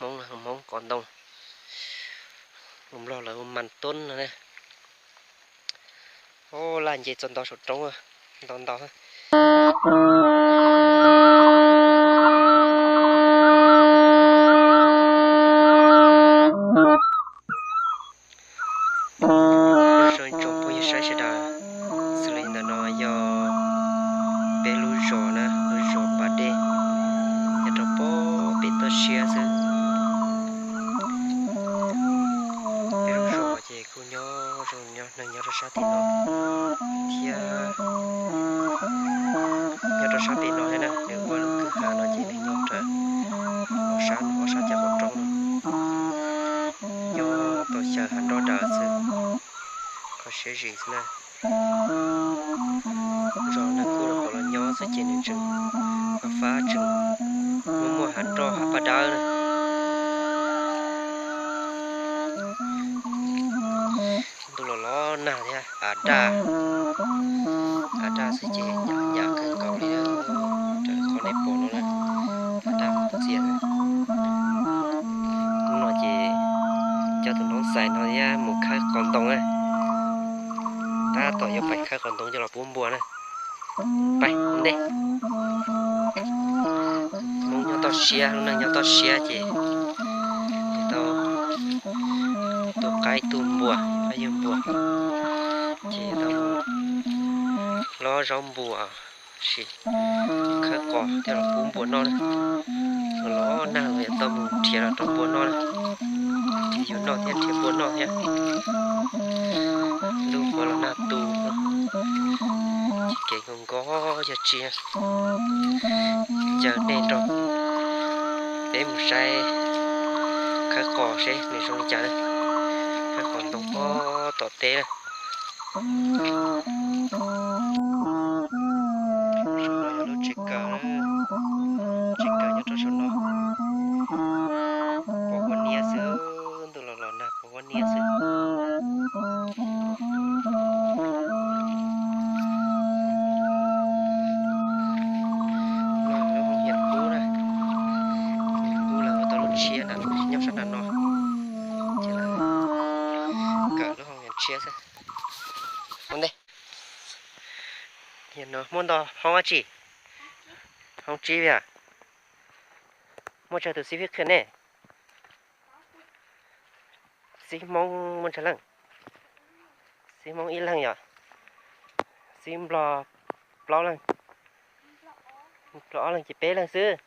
Hmoob, Hmoob qos ntoo, Nplog lawv hu mas tub no ne. Laj nce txog nto saum roob, ntau ntau. Nyob zoo tsoom phooj ywg saib sawv daws, xws li ntawm no yog peb lub zos na, lub zos Pas Dej, nyob rau pem toj siab xwb. Peb lub zos ces kuj nyob zoo, nyob neeg nyob rau sab tim no thiab. Nyob rau sab tim no thiab na, nws ua lub kwj ha no ces nws nyob raws ob sab, ob sab caj qaum roob no, nyob tau xyaw hav nroj daws xwb, kho siab zim xwb na. Zos neeg kuj los nyob xwb ces nws tseem fab fab, tseem muaj muaj hav nroj hav paj dawb na. Ntuj los los nag thiab, av daj, av daj xwb ces nyam nyam kawg nkaus li. Raws li qhov nej pom no na, av daj ntxiag. Hnub no ces coj tus noob xais no thiab mus khawb qos ntoo na. Tab tom yuav pais khawb qos ntoo coj los pub npua na. Pais ntej. Hmoob nyob toj siab, lub neej nyob toj siab ces tau tu qaib tu npua, qaib yug npua, ces tau mus lob zaub npua, sim khawb qos thiab los pub npua noj na. Los los nag los yuav tau mus nrhiav los rau npua noj na. Nrhiav yus noj thiab nrhiav npua noj thiab. Ntuj qhuav los nag tu, kev nkaus nkaus yog tsi. Caw nej nrog peb mus saib khawb qos seb nws zoo li cas na. Khawb qos ntoo pob tom teb na. Saum no yog lub tsev kawm, tsev kawm nyob rau saum no. Pos huab niab xwb, ntuj los los nag pos huab niab xwb. No lub hoo hias kub na, hias kub lawv ua tau lub tshiab na, nyob sab nram no, ces lawv kawm lub hoo hias tshiab xwb. Ua ntej, muaj ntau hoob dab tsi? Hoob tsib yam. Muaj tsawg tus xib fwb qhia nej? Xib Hmoob muaj tsawg leej? Xib Hmoob ib leeg yom. Xib Nplog plaub leeg. Nplog ob leeg ces peb leeg xwb.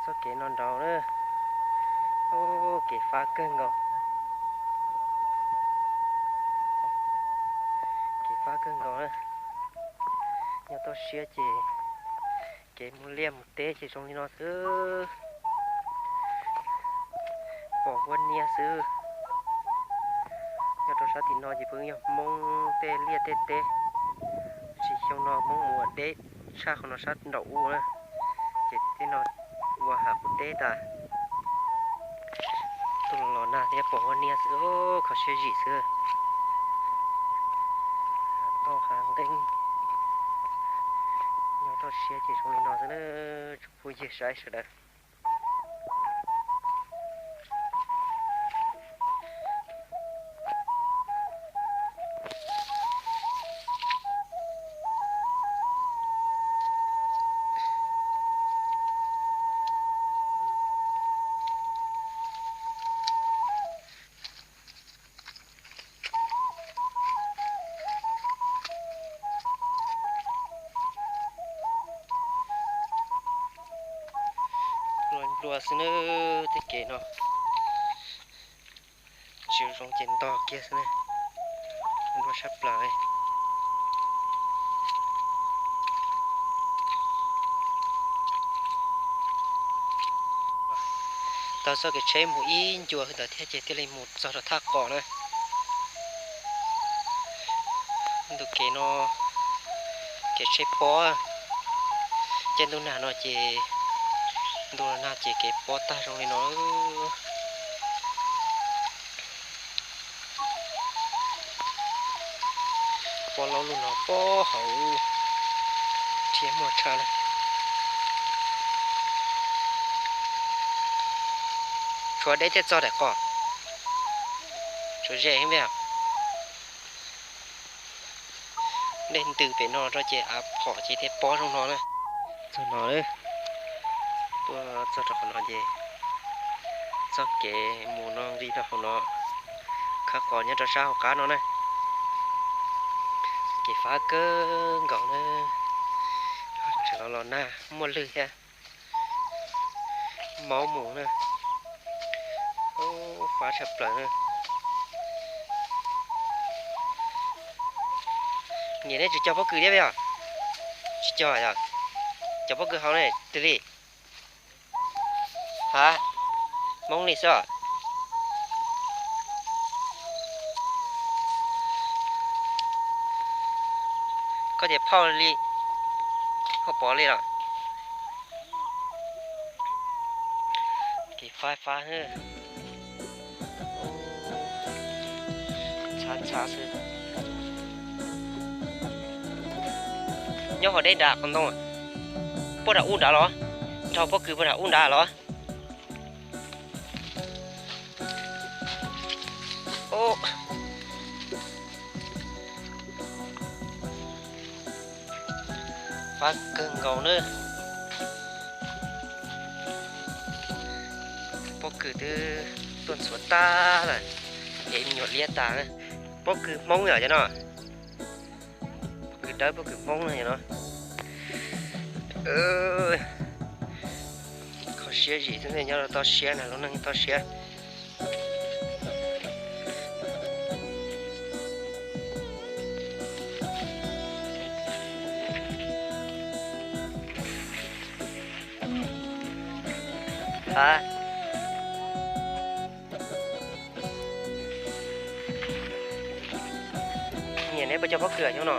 Txoj kev no nraud na, kev fab kawg nkaus, kev fab kawg nkaus na. Nyob toj siab ces kev mus liaj mus teb ces zoo li no xwb. Pos huab niab xwb. Nyob rau sab tim no ces pheej yog Hmoob tej liaj tej teb. Tsis xyoo no Hmoob mus ua deb tshaj qhov no sab nraum ub na, ces tej no ua hav qub teb tas. Ntuj los los nag thiab pos huab niab xwb, kho siab zim xwb. Hav toj hav nqeeb, nyob toj siab ces zoo li no xwb na, tsoom phooj ywg saib sawv daws. Nplua nplua xwb na, tej kev no tsis zoo ces ntog kiag xwb na. Nplua sab plaws li. Taug txoj kev tsheb mus ib ncua ntawd thiab ces thiaj li mus txog rau thaj qos na. Ntu kev no kev tsheb pob, caij ntuj nag no ces, ntu los nag ces kev pob tag zoo li no. Pob laub lug no pob hauv. Dej muag tshaj na. Tshuav deb thiaj txog daim qos. Tshuav ze heev li. Dej ntws pem no rau ces av phom ces thiaj pob zoo no na. Txog no, tuaj txog rau qhov no ces txoj kev mus no nqis rau hauv no, khawb qos nyob rau sab hauv qab no na. Kev fab kawg nkaus na. Tseem los los nag muaj lwg thiab. Maub mus na. Fab tshaj plaws na. Niam, neb tsis cog pob kws thiab yom? Tsis cog yom? Cov pob kws hauv ne twg li? Ha, Hmoob li xwb os. Koj tias phauj li, phauj Pov li los? Kev fab fab, txhav txhav xwb. Nyob hauv deb nrad qos ntoo, puag nram ub nrad los? Nrog pob kws puag nram ub nrad los? Fab kawg nkaus na. Pob kws twb tuaj ntxhuav tag lawm, es me nyuam liab tas na. Pob kws Hmoob yom cov no. Pob kws dawb pob kws Hmoob no. Kho siab zim xwb, nyob rau toj siab na, lub neej toj siab. Ha, niam, neb puas cog pob kws nyob no?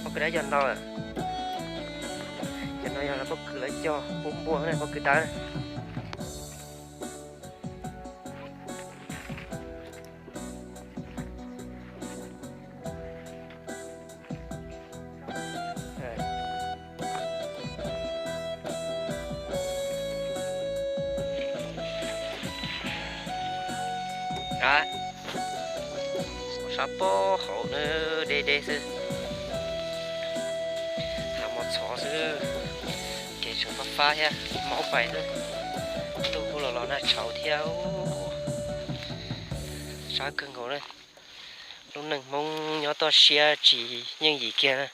Pob kws dawb cog ntau. Cov no yog pob kws lawv cog ua npua na, pob kws dawb. Sab pob hauv na, deb deb xwb. Hav mos txhov xwb, kev tseem fab fab thiab, maub pais xwb. Ntuj kuj los los nag tshauv thiab. Sab kawg nkaus na. Lub neej Hmoob nyob toj siab tsis yooj yim kiag na.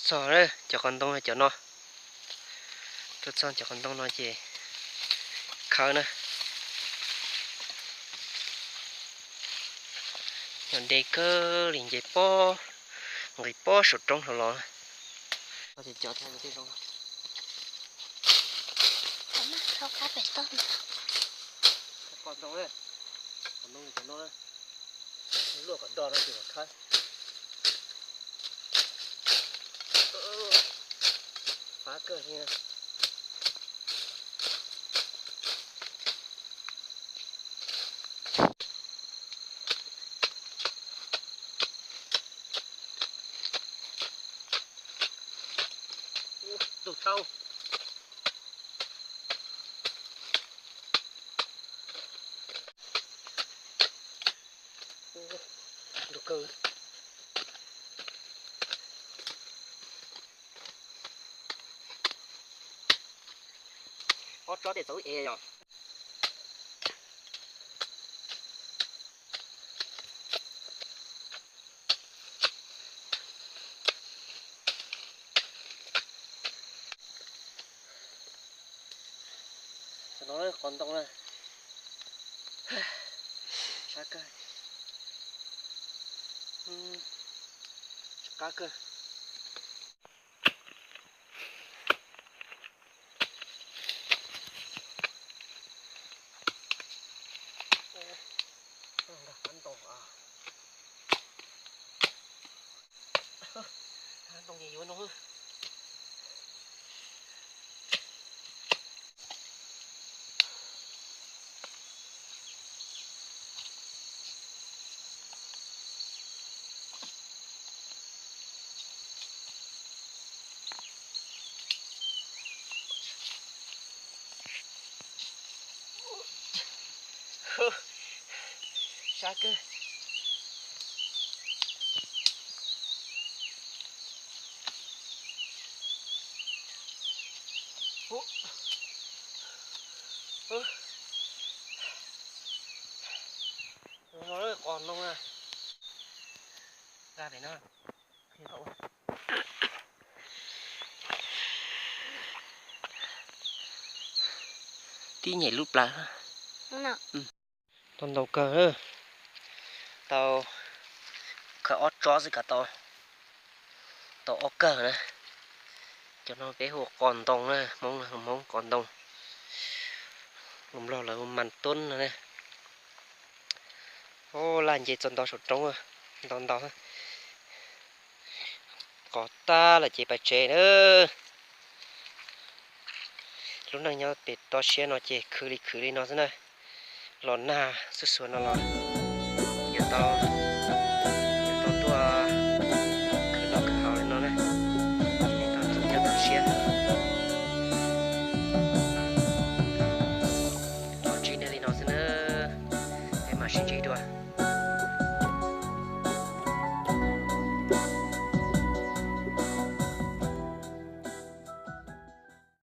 Txog cov qos ntoo cov no. Tuaj txog cov qos ntoo no ces khawb na. Yog deb kawg li, nce pob, nqis pob saum roob hlo los. Qos ntoo, qos ntoo cov no, luaj kom do no ces khawb. Fab kawg li. Tus tau. Ntug kawg. Ob tsob tej txaus es yom. Qos ntoo na. Sab kawg. Qab kawg. Ntoo ces yuav no. Sab kawg. Ub. Ub. Qos ntoo na. Nqa pem no. Tib nyem lub plawv. Tau ntau kawg. Tau khaws ob tsob xwb kav tau, tau ob kawg na. Cov no peb hu qos ntoo na, Hmoob, Hmoob qos ntoo, Nplog lawv hu mas tub no na. Laj nce txog nto saum roob, ntau ntau. Qos tag lawm ces pais tsev na. Lub neej nyob pem toj siab no ces khwv li khwv li no xwb na. Los nag xuj xuav no los yuav tau, yuav tau tuaj khwv noj khwv haus li no na. Tsis tau nyob toj siab. Los ntsib nej li no xwb na, peb mam sib ntsib dua.